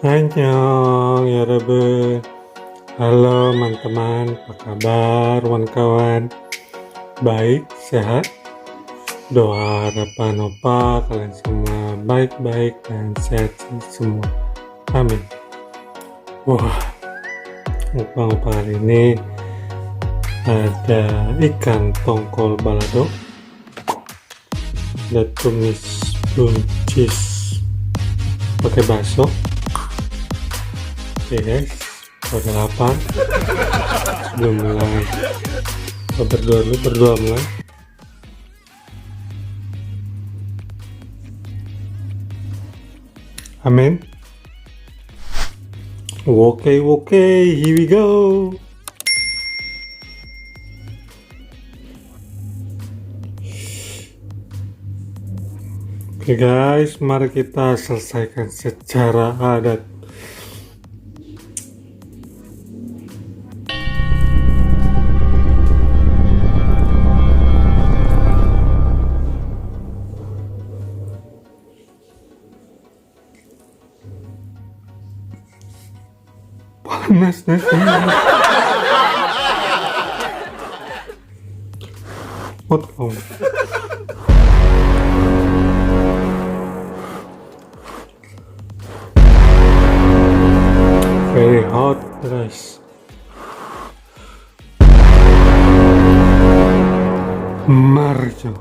Annyeong ya Rebe. Halo teman-teman, apa kabar kawan-kawan? Baik, sehat? Doa harapan opa kalian semua baik-baik dan sehat semua. Amin. Wah, opa hari ini ada ikan tongkol balado, ada tumis buncis pakai bakso. Oke guys, udah lapar. Sebelum mulai, kita berdoa dulu, berdoa mulai. Amin. Oke, here we go. Oke guys, mari kita selesaikan secara adat. Panas nasinya. Potong. Very hot rice. Marjo.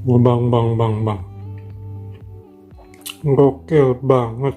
Bang bang bang bang, gokil banget.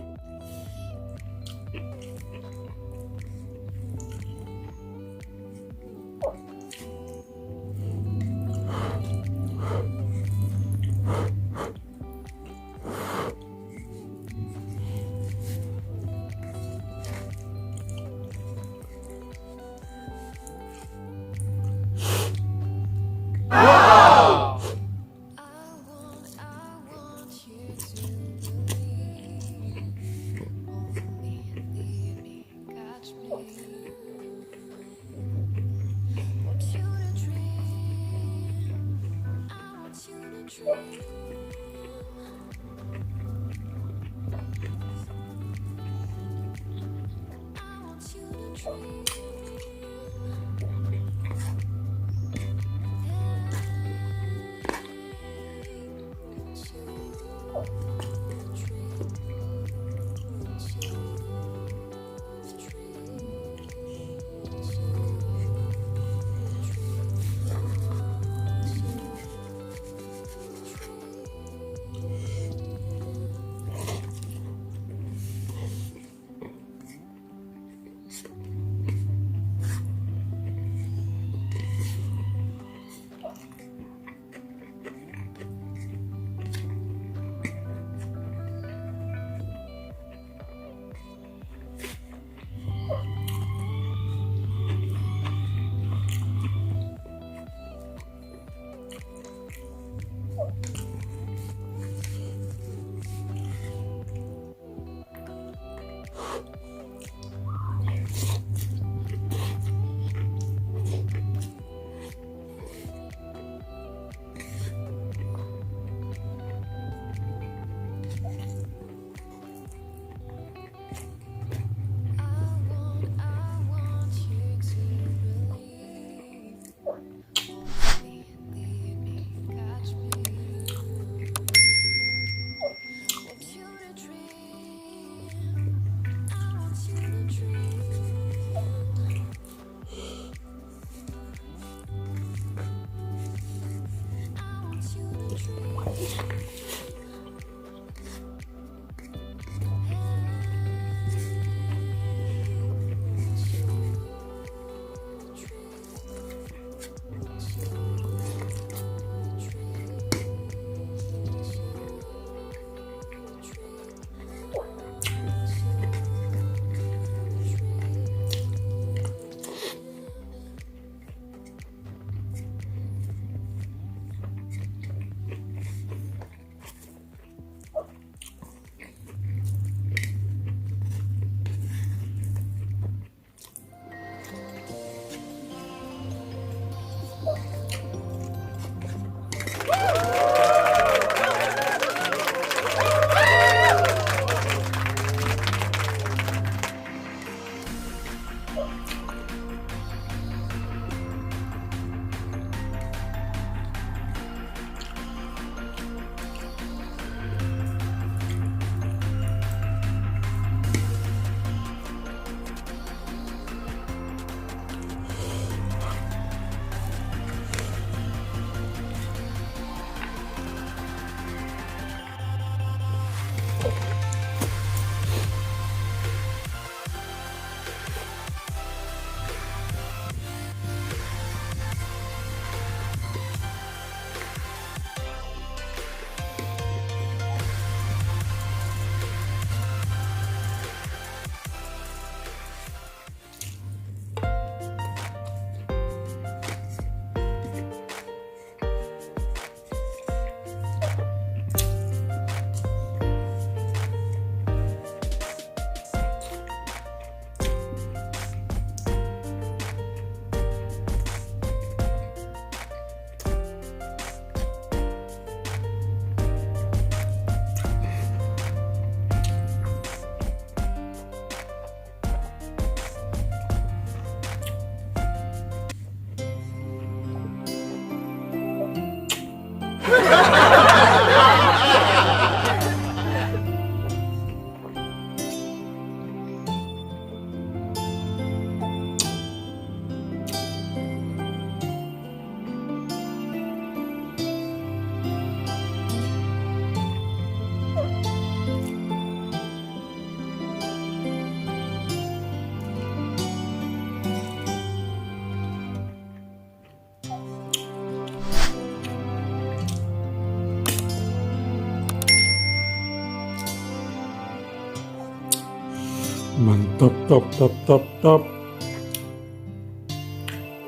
Mantap, top, top, top, top.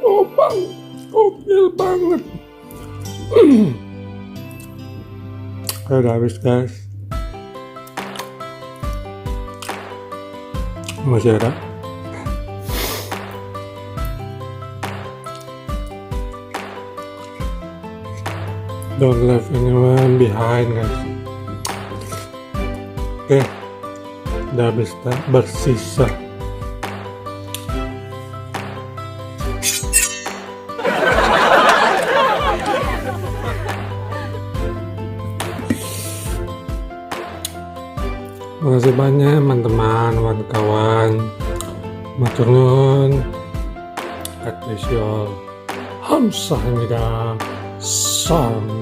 Oh bang, gokil banget. Udah habis guys. Masih ada. Don't leave anyone behind guys. Oke, udah habis, tak bersisa. Makasih banyak teman-teman, kawan-kawan. Matur nuwun. God bless you all. 감사합니다. 사랑합니다.